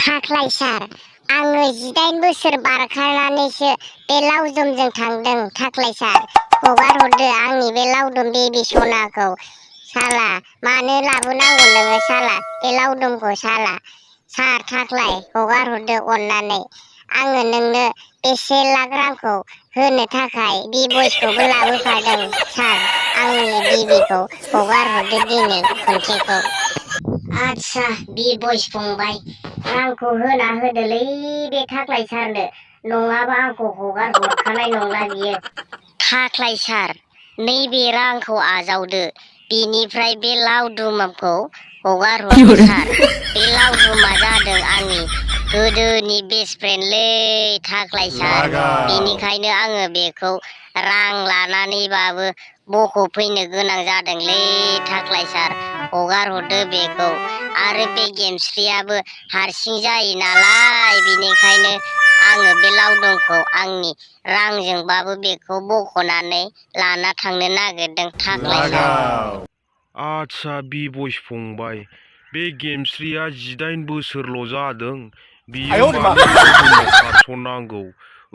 थाख्लाय सार आङो 18 बोसोर बारखानानैसो बे लावदुमजों थांदों। थाख्लाय सार हगार हरदो आंनि बे लावदुम बेबि सनाखौ। साला मानो लाबोनांगौ नोङो साला बे लावदुमखौ साला। सार थाख्लाय हगार हरदो अननानै। आङो नोंनो बे 1 लाख रांखौ होनो थाखाय बि बयसखौबो लाबोफादों। सार आंनि बिबिखौ हगार हरदो दिनै खनसेखौ। आच्छा बि बयस फंबाय रांखौ होना होदोलै बे थाख्लाय सारनो, नङाबा आंखौ हगार हरखानाय नंला बियो। थाख्लाय सार नैबे रांखौ आजावदो, बेनिफ्राय बे लावदुमखौ हगार हरदो सार। बे लावदुमा जादों आंनि गोदोनि बेस्ट फ्रेन्डलै थाख्लाय सार, बेनिखायनो आङो बेखौ रां लानानैबाबो बख'फैनो गोनां जादोंलै थाख्लाय सार। हगार हरदो बेखौ। आरो बे गेमस्रियाबो हारसिं जायो नालाय, बेनिखायनो आङो बे लावदुमखौ आंनि रांजोंबाबो बेखौ बख'नानै लाना थांनो नागिरदों थाख्लाय सार। आच्छा बि बयस फंबाय बे गेमस्रिया 18 बोसोरल' जादों, बियो मानो लावदुमाव खारसननांगौ?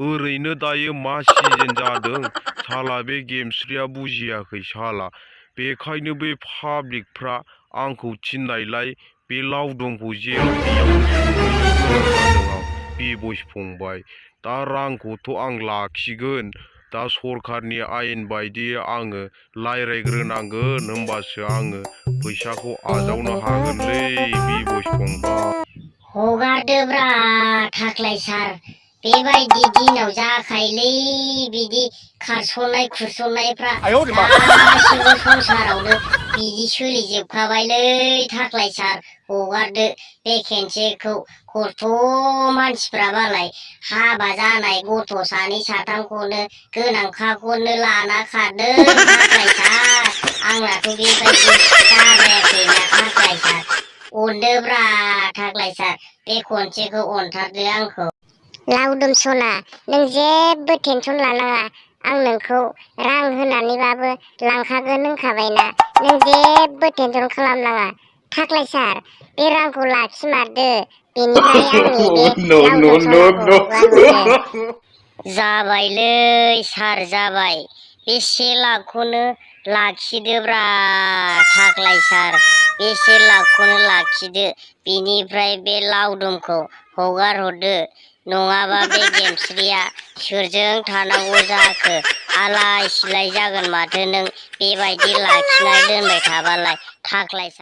ओरैनो दायो मा सिजोन जादों? साला बे गेमस्रिया बुजियाखै साला। बेखायनो बे पाब्लिकफ्रा आंखौ थिननायलाय बे लावदुमखौ जेराव बेयावनो सोहैनो गोनां जादों आं बि बयस फंबाय। दा रांखौथ' आं लाखिगोन। दा सरखारनि आयेन बायदियै आङो रायज्लायग्रोनांगोन, होमबासो आङो फैसाखौ आजावनो हागोनलै बि बयस फंबाय। हगारदोब्रा थाख्लाय सार, बेबायदि दिनाव जाखायोलै बिदि खारस'नाय खुरस'नायफ्रा। गासिबो संसारावनो बिदि सोलिजोबखाबायलै थाख्लाय सार। हगारदो बे खेनसेखौ। खथ' मानसिफ्रा मालाय हाबा जानाय गथ' 2 3खौनो गोनांखाखौनो लाना खारदों थाख्लाय सार। आंनाथ' बेबायदि जाद्रायाखैना थाख्लाय सार। अनदोब्रा थाख्लाय सार, बे खनसेखौ अनथारदो आंखौ। लावदुम सना नों जेबो टेनसन लानाङा, आं नोंखौ रां होनानैबाबो लांखागोन होनखाबायना, नों जेबो टेनसन खालामनाङा। थाख्लाय सार बे रांखौ लाखिमारदो, बेनिफ्राय आंनि बे लावदुम सनाखौ हगार हरदो। जाबायलै सार जाबाय, बे 1 लाखखौनो लाखिदोब्रा थाख्लाय सार। बे 1 लाखखौनो लाखिदो, बेनिफ्राय बे लावदुमखौ हगार हरदो। नङाबा बे गेमस्रिया सोरजों थानांगौ जाखो? आलाय सिलाय जागोन माथो नों बेबायदि लाखिनाय दोनबाय थाबालाय थाख्लाय सार।